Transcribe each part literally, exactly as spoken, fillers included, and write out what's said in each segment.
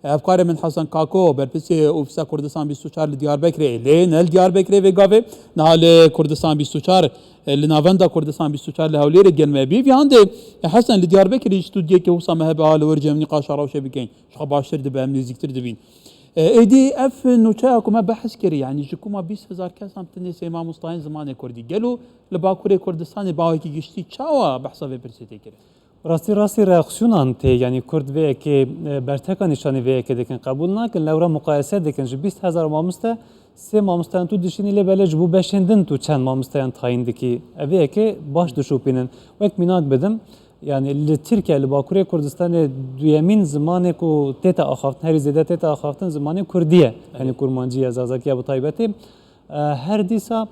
Hevkarê min Hesen Kako, berpirsê Ofîsa Kurdistan bîst û çar li Diyarbekirê, lê ne li Diyarbekirê vê gavê, niha li Kurdistan bîst û çar, e, li navenda Kurdistan bîst û çar li Hewlêrê digel me bî. Vî handê, e, Hesen, li Diyarbekirê jî stûdyekê wisa me hebe, ha li wir cem nîqaşa rewşê bikeyn. Ji xwe baştir dibe, em nêzîktir dibîn. E, êdî ev nûçeya ku me behs kirî, yanî ji koma bîst hezar kesan tinê sê mamostayên zimanê kurdî. Gelo li Bakurê Kurdistanê bawekî giştî çawa behsa vê pirsê tê kirin? Rastî rastî reaksîyonan tê, yanî Kurd vê yekê, e, berteka nîşanî vê yekê dikin, qebûl nakin, lewra muqayese dikin. Ji bîst hezar mamoste sê mamosteyan tu dişînî, lê belê ji bo beşên din tu çend mamosteyan tayîn dikî? Ev vê yekê baş dişopînin. Wek mînak bidim, yanî li Tirkiye, li Bakurê Kurdistanê duyemîn zimanê ku tête axaftin, herî zêde tête axaftin zimanê Kurdî ye. Yanî Kurmancî ye, Zazakî ye bi taybetî. E, her dîsa,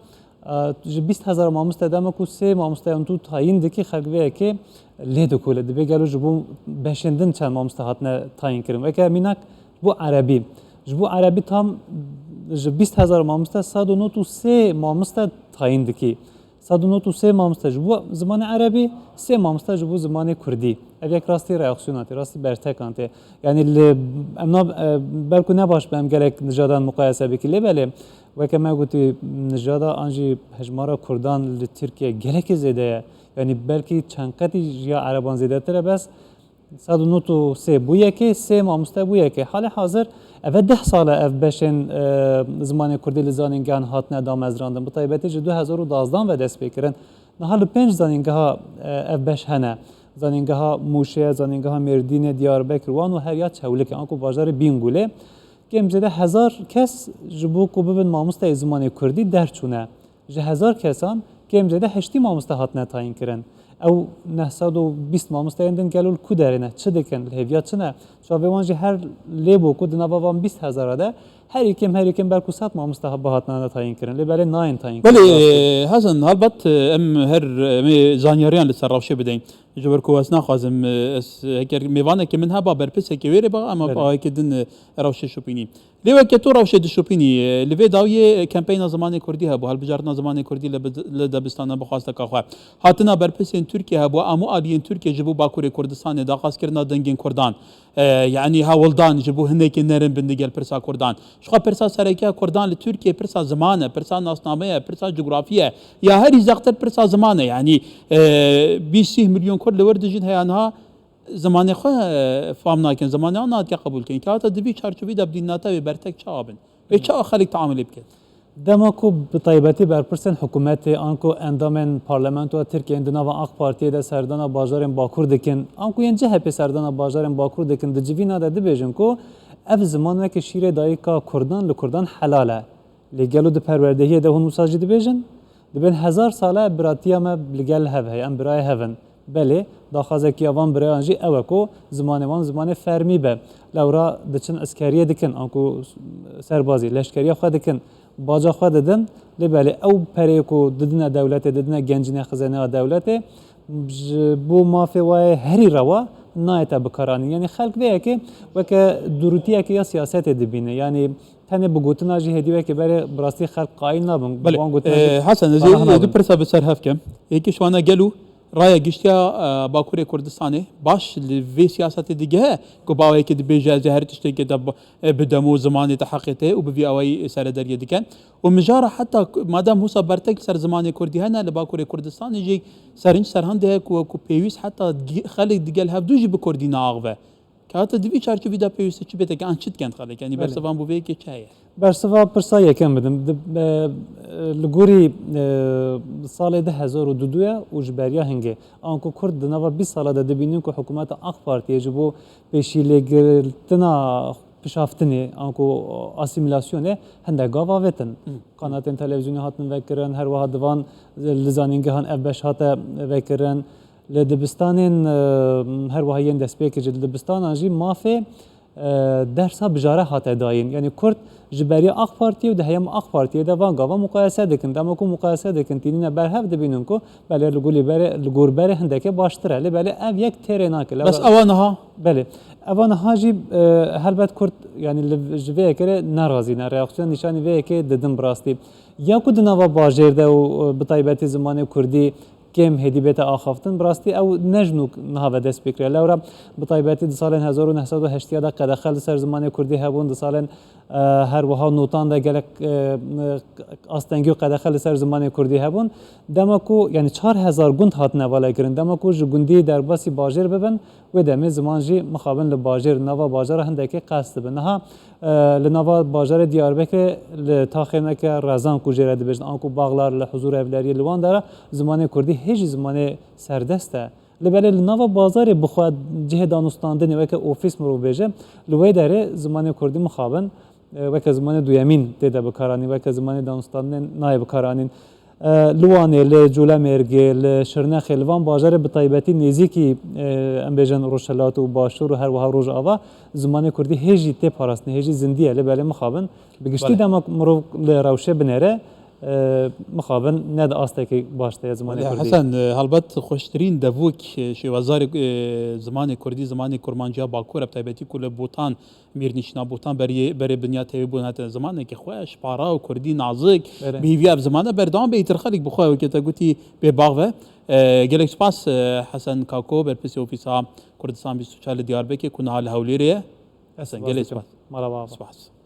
e, ji bîst hezar mamoste dema ku sê mamosteyan tu tayîn dikî, xelk vê yekê lê dikole. Dibê gelo ji bo beşên din çend mamoste hatine tayîn kirin. Weke mînak ji bo erebî. Ji bo erebî tam ji bîst hezar mamoste sed û nod û sê mamoste tayîn dikî. Sed û nod û sê mamoste ji bo zimanê erebî, sê mamoste ji bo zimanê kurdî. Ev yek rastî reaksiyona tê, rastî bertekan tê. Yanî li, em na, e, belku ne baş be em gelek nijadan muqayese bikî. Lê belê, weke me gotî, nijada an jî hejmara kurdan li Tirkiye gelekî zêde ye. Yanî belkî çend qetî ji ya ereban zêdetir e, bes sed û nod û sê bû yekê, sê mamoste bû yekê. Halê hazir ev e deh sal e ev beşên, e, zimanê kurdî li zanîngehan hatine damezrandin. Bi taybetî ji du hezar û dazdan ve dest pê kirin. Niha li pênc zanîngeha, e, ev beş hene. Zanîngeha Mûşê, zanîngeha Mêrdînê, Diyarbekir, Wan û her ya Çewlikê, anku bajarê Bîngûlê. Kêm zêde hezar kes ji bo ku bibin mamosteyê zimanê kurdî derçûne. Ji hezar kesan kêm zêde heştî mamoste hatine tayîn kirin. Ew neh sed û bîst mamosteyên din gelo li ku derê ne? Çi dikin? Li hêviya çi ne? Çavê wan jî her lê bû ku di nava van bîst hezara de herî kêm, herî kêm belku sed mamoste ha-, bihatine tayîn kirin. Lê belê nayên tayîn kirin. Belê, Hesen, helbet, em her, em ê zanyariyan li ser rewşê bideyin. Ji ber ku ez naxwazim, e, ez, heger mêvanekî min heba, berpirseke wê rê ba, em Belê. Awayekî din, e, rewşê şopînî. Lê weke tu rewşê dişopînî, e, li vê dawiyê, e, kempeyna zimanê kurdî hebû, hilbijartina zimanê kurdî li bid-, li dibistana bi xwesteka xwe. Hatina berpirsên Tirkiye hebû, hemû aliyên Tirkiye ji bo Bakurê Kurdistanê, daxwazkirina dengên kurdan, e, yanî hewldan ji bo hinekê nerin bin digel pirsa kurdan. Jixwe pirsa sereke ya kurdan li Tirkiye pirsa ziman e, pirsa nasname ye, pirsa cografî ye. Ya herî zextir pirsa ziman e. Yanî, e, bîst sîh milyon kurd li wir dijîn, heya niha zimanê xwe, e, fam nakin, zimanê wan nahatiye qebûl kirin. Kewata di vî çarçovî de bi dînata wê bertek çawa bin? Wê çawa xelk teamulê bikin? Dema ku bi taybetî berpirsên hikûmetê anku endamên parlamentoya Tirkiyeyên di nava AK Partiyê de serdana bajarên Bakur dikin, anku yên C H P serdana bajarên Bakur dikin, di civîna de dibêjin ku ev ziman weke şîrê dayika kurdan li kurdan helal e. Lê gelo di perwerdehiyê de hûn wisa jî dibêjin? Dibên hezar sal e biratiya me li gel hev heye, em birayê hev in. Belê, daxwazekî ya van birayan jî ew e ku zimanê wan zimanê fermî be. Lewra diçin eskeriyê dikin, anku serbazî, leşkeriya xwe dikin, baca xwe didin. Lê belê ew pereyê ku didine dewletê, didine gencînê, xizeneya dewletê, ji bo mafê wayê herî rewa nayête bikaranîn. Yanî xelk vê yekê weke durûtiyeke ya siyasetê dibîne. Yanî tenê bi gotina jî hêdî weke berê bi rastî xelk qayîl nabin. Belê. Wan gotina jî Ee, Hesen, ez ê du pirsa bi ser hev kem. Yekî ji wana gelo raya giştiya, e, Bakurê Kurdistanê baş li vê siyasetê digehe ku baweyekê dibêje ez ê her tiştekê de ba-, e, bidem û zimanê te heqê te û bi vî awayî serederiyê diken. Û mijara heta ku, madem wisa bertek li ser zimanê kurdî hene, li Bakurê Kurdistanê jî serinc serhan dihe ku, ku pêwîst heta gi-, xelk digel hevdû jî bi kurdî naaxive. Kewata di vî çarçovî de pêwîst e çi bête ke an çi dikin xelk? Yanî Belê. Bersivan bo vê yekê çi heye? Bersiva pirsa yekem bidim. Di, e, e, li gorî, e, salê du hezar û dudu ye û ji beriya hingê. Anku Kurd di nava bîst sala de dibînin ku hikûmeta AK Partiyê ji bo pêşîlêgirtina pişaftinê, anku asîmîlasyonê hindek gav avêtin. Hı. Qanatên televîzyonê hatin vekirin, her wiha di van li zanîngehan ev beş hate vekirin. Li dibistanên, e, her wiha yên destpêkê jî, li dibistanan jî mafê, e, dersa bijare hate dayîn. Yanî Kurd ji beriya AK Partiyê û di heyama AK Partiyê de van gava muqayese dikin. Dema ku muqayese dikin, tînîne ber hev, dibînin ku belê li gorî berê, li gor berê hindekê baştir e. Lê belê ev yek têrê nake. Bes ewa niha? Belê. Ewa niha jî, e, helbet Kurd, yanî li, ji vê yekê re nerazî ne. Reaksiyon nîşanî vê yekê didin bi rastî. Ya ku di nava bajêr de û, e, bi taybetî zimanê kurdî kêm hêdî bête axaftin. Bi rastî ew ne ji nû niha ve dest pê kiriye. Lewra bi taybetî di salên hezar û neh sed û heştî de qedexe li ser zimanê kurdî hebûn, di salên, e, her wiha notan de gelek, e, astengî û qedexe li ser zimanê kurdî hebûn. Dema ku, yanî çar hezar gund hatine valekirin. Dema ku ji gundî derbasî bajêr bibin, wê demê ziman jî mixabin li bajêr, nava bajara hindekê qels dibe. Niha, e, li nava bajarê Diyarbekirê li taxê weke Rezan ku jê re dibêjin, anku Baxlar li huzûr evleriyê li wan dera zimanê kurdî hê jî zimanê serdest e. Li belê li nava bazarê bixwe cihê danûstandinê weke ofîs mirov bêje, li wê derê zimanê kurdî mixabin, e, weke zimanê duyemîn tê de bikaranîn, weke zimanê danûstandinê nayê bikaranîn. E, li Wanê, li Colemêrgê, li Şirnexê, li van bajarê bi taybetî nêzîkî, e, em bêjin Rojhilat û Başûr û her wiha Rojava zimanê kurdî hê jî tê parastinê, hê jî zindî ye. Lê belê mixabin bi giştî Belê. dema mirov li rewşê binêre, e, mixabin ne di astekî baş de ye zimanê Belê. kurdî. Hesen, e, helbet xweştirîn devûk, e, şêwazarê, e, zimanê kurdî, zimanê kurmanciya bakur e, bi taybetî ku li Botan, Mîrnişîna Botan berê, berê binya tevî bûn hate zimanekî xweş, para û kurdî nazik, Belê. bi hêviya ev zimane berdewam be, îtir xelk bi xwe wekî te gotî bê bax ve. E, gelek spas, e, Hesen Kako, berpirsê Ofîsa Kurdistan bîst û çar li Diyarbekir ku niha li Hewlêrê ye. Hesen, Spas gelek dikim. spas. Merhaba. Spas.